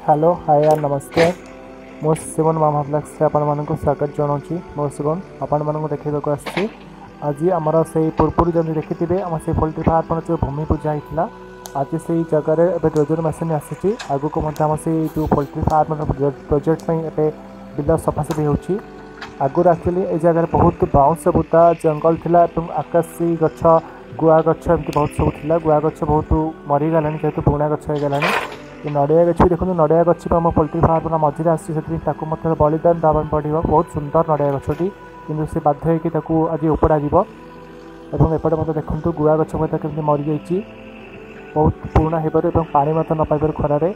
Hello, hi and ନମସ୍କାର। ମୁଁ ଶିବନ, ମାମା ବ୍ଲଗ୍ସରେ ଆପଣମାନଙ୍କୁ ସ୍ୱାଗତ ଜଣାଉଛି। ମୁଁ ଶିବନ ଆପଣମାନଙ୍କୁ ଦେଖାଇବାକୁ ଆସିଛି ଆଜି ଆମର ସେଇ ପୂର୍ବରୁ ଯେମିତି ଦେଖିଥିବେ, ଆମ ସେଇ ପୋଲଟ୍ରି ଫାର୍ମର ଯେଉଁ ଭୂମି ପୂଜା ହେଇଥିଲା, ଆଜି ସେଇ ଜାଗାରେ ଏବେ ଡୋଜର ମେସିନ୍ ଆସିଛି। ଆଗକୁ ମଧ୍ୟ ଆମ ସେଇ ଯେଉଁ ପୋଲଟ୍ରି ଫାର୍ମର ପ୍ରୋଜେକ୍ଟ ପାଇଁ ଏବେ ବିଲ ସଫାସଫି ହେଉଛି। ଆଗରୁ ଆକ୍ଚୁଆଲି ଏ ଜାଗାରେ ବହୁତ ବାଉଁଶ ବୁଦା ଜଙ୍ଗଲ ଥିଲା ଏବଂ ଆକାଶୀ ଗଛ, ଗୁଆ ଗଛ ଏମିତି ବହୁତ ସବୁ ଥିଲା। ଗୁଆ ଗଛ ବହୁତ ମରିଗଲାଣି, ଯେହେତୁ ପୁରୁଣା ଗଛ ହେଇଗଲାଣି। ଏ ନଡ଼ିଆ ଗଛ ବି ଦେଖନ୍ତୁ, ନଡ଼ିଆ ଗଛ ବି ଆମ ପୋଲଟ୍ରି ଫାର୍ମର ମଝିରେ ଆସୁଛି, ସେଥିପାଇଁ ତାକୁ ମଧ୍ୟ ବଳିଦାନ ଦେବା ପାଇଁ ପଡ଼ିବ। ବହୁତ ସୁନ୍ଦର ନଡ଼ିଆ ଗଛଟି, କିନ୍ତୁ ସେ ବାଧ୍ୟ ହେଇକି ତାକୁ ଆଜି ଉପୁଡ଼ା ଯିବ। ଏବଂ ଏପଟେ ମଧ୍ୟ ଦେଖନ୍ତୁ, ଗୁଆ ଗଛ ମଧ୍ୟ କେମିତି ମରିଯାଇଛି ବହୁତ ପୁରୁଣା ହେବାରୁ ଏବଂ ପାଣି ମଧ୍ୟ ନ ପାଇବାରୁ ଖରାରେ।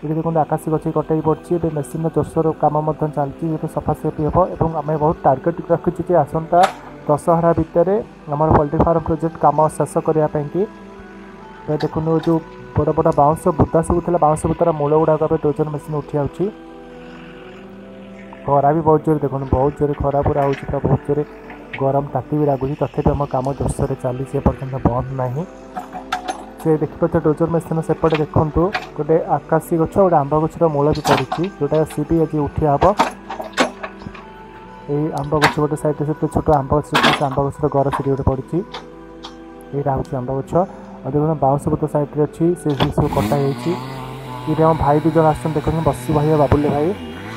ଏଠି ଦେଖନ୍ତୁ, ଆକାଶୀ ଗଛ କଟାଇ ପଡ଼ିଛି। ଏବେ ମେସିନ୍ର ଜୋରସୋର କାମ ମଧ୍ୟ ଚାଲିଛି, ଯେହେତୁ ସଫାସଫି ହେବ। ଏବଂ ଆମେ ବହୁତ ଟାର୍ଗେଟ୍ ରଖିଛୁ ଯେ ଆସନ୍ତା ଦଶହରା ଭିତରେ ଆମର ପୋଲଟ୍ରି ଫାର୍ମ ପ୍ରୋଜେକ୍ଟ କାମ ଶେଷ କରିବା ପାଇଁକି। ଏବେ ଦେଖନ୍ତୁ, ଯେଉଁ ବଡ଼ ବଡ଼ ବାଉଁଶ ବୁଦା ସବୁ ଥିଲା, ବାଉଁଶ ବୁଦାର ମୂଳ ଗୁଡ଼ାକ ଏବେ ଡୋଜର ମେସିନ୍ ଉଠି ଯାଉଛି। ଖରା ବି ବହୁତ ଜୋରେ, ଦେଖନ୍ତୁ, ବହୁତ ଜୋରେ ଖରା ପୁରା ହେଉଛି, ପୁରା ବହୁତ ଜୋରେ ଗରମ ତାତି ବି ଲାଗୁଛି। ତଥାପି ଆମ କାମ ଜୋରସୋରରେ ଚାଲିଛି, ଏପର୍ଯ୍ୟନ୍ତ ବନ୍ଦ ନାହିଁ। ସେ ଦେଖିପାରୁଥିବେ, ଡୋଜର ମେସିନ୍ ସେପଟେ ଦେଖନ୍ତୁ, ଗୋଟେ ଆକାଶୀ ଗଛ, ଗୋଟେ ଆମ୍ବ ଗଛର ମୂଳ ବି ପଡ଼ିଛି, ଯେଉଁଟା ସିଏ ବି ଆଜି ଉଠିଆ ହେବ। ଏଇ ଆମ୍ବ ଗଛ ଗୋଟେ ସାଇଡ଼୍ରେ, ସେତେ ଛୋଟ ଆମ୍ବ ଗଛ, ସେ ଆମ୍ବ ଗଛର ଗର ସେଠି ଗୋଟେ ପଡ଼ିଛି। ଏଇଟା ହେଉଛି ଆମ୍ବ ଗଛ। ଆଉ ଦେଖନ୍ତୁ, ବାଉଁଶ ବୁଦା ସାଇଡ଼୍ରେ ଅଛି, ସେ ସବୁ କଟା ହେଇଛି। ଏଇଠି ଆମ ଭାଇ ଦୁଇ ଜଣ ଆସୁଛନ୍ତି, ଦେଖନ୍ତୁ, ବସି ଭାଇ ଆଉ ବାବୁଲି ଭାଇ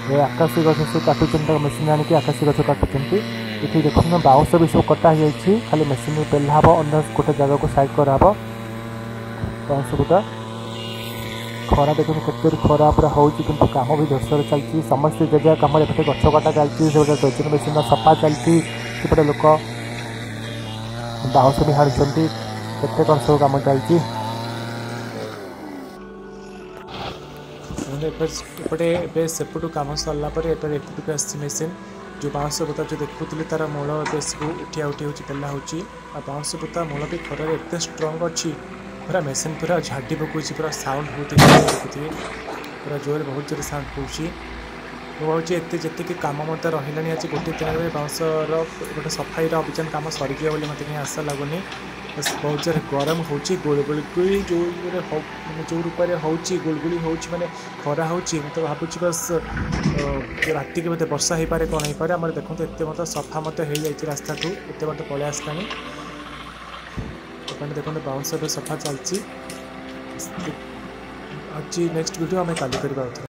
ଏ ଆକାଶୀ ଗଛ ସବୁ କାଟୁଛନ୍ତି। ତାକୁ ମେସିନ୍ ଆଣିକି ଆକାଶୀ ଗଛ କାଟୁଛନ୍ତି। ଏଠି ଦେଖନ୍ତୁ, ବାଉଁଶ ବି ସବୁ କଟା ହେଇଯାଇଛି, ଖାଲି ମେସିନ୍ ପେଲା ହେବ, ଅନ୍ୟ ଗୋଟେ ଜାଗାକୁ ସାଇଡ଼୍ କରାହେବ ବାଉଁଶ ବୁଦା। ଖରା ଦେଖନ୍ତୁ, କେତେ ଜୋରେ ଖରା ପୁରା ହେଉଛି, କିନ୍ତୁ କାମ ବି ଜୋରସୋରରେ ଚାଲିଛି। ସମସ୍ତେ ଯେ ଯାହା କାମରେ, ଏପଟେ ଗଛ କଟା ଚାଲିଛି, ସେପଟେ ଡୋଜର ମେସିନ୍ର ସଫା ଚାଲିଛି, ସେପଟେ ଲୋକ ବାଉଁଶ ବି ହାଣୁଛନ୍ତି, କେତେ କ'ଣ ସବୁ କାମ ଚାଲିଛି। ଏପଟେ ଏବେ ସେପଟୁ କାମ ସରିଲା ପରେ ଏବେ ଏପଟକୁ ଆସିଛି ମେସିନ୍। ଯେଉଁ ବାଉଁଶ ବୁଦା ଯେଉଁ ଦେଖୁଥିଲେ, ତାର ମୂଳ ଏବେ ସବୁ ଉଠିଆ ଉଠି ହେଉଛି, ପେଲା ହେଉଛି। ଆଉ ବାଉଁଶ ବୁଦା ମୂଳ ବି ଖରାରେ ଏତେ ଷ୍ଟ୍ରଙ୍ଗ ଅଛି, ପୁରା ମେସିନ୍ ପୁରା ଝାଡ଼ି ପକାଉଛି, ପୁରା ସାଉଣ୍ଡ ହେଉଥିବ, ଦେଖୁଥିବେ, ପୁରା ଜୋରେ, ବହୁତ ଜୋରେ ସାଉଣ୍ଡ ହେଉଛି। ମୁଁ ଭାବୁଛି ଏତେ ଯେତିକି କାମ ମଧ୍ୟ ରହିଲାଣି, ଆଜି ଗୋଟେ ଦିନରେ ବାଉଁଶର ଗୋଟେ ସଫାଇର ଅଭିଯାନ କାମ ସରିଯିବ ବୋଲି ମୋତେ କାହିଁ ଆଶା ଲାଗୁନି। ବହୁତ ଜୋରେ ଗରମ ହେଉଛି, ଗୁଳୁଗୁଳି ଯେଉଁ ମାନେ ଯେଉଁ ରୂପରେ ହେଉଛି, ଗୁଳୁଗୁଳି ହେଉଛି, ମାନେ ଖରା ହେଉଛି। ମୁଁ ତ ଭାବୁଛି ବାସ୍ ରାତିକି ବୋଧେ ବର୍ଷା ହେଇପାରେ, କ'ଣ ହେଇପାରେ। ଆମର ଦେଖନ୍ତୁ, ଏତେ ମଧ୍ୟ ସଫା ମଧ୍ୟ ହେଇଯାଇଛି, ରାସ୍ତାଠୁ ଏତେ ବାଟ ପଳେଇ ଆସିଲାଣି। ଏପଟେ ଦେଖନ୍ତୁ, ବାଉଁଶ ଏବେ ସଫା ଚାଲିଛି। ଆଜି ନେକ୍ସଟ ଭିଡ଼ିଓ ଆମେ କାଲି କରିବା ଆଉଥରେ।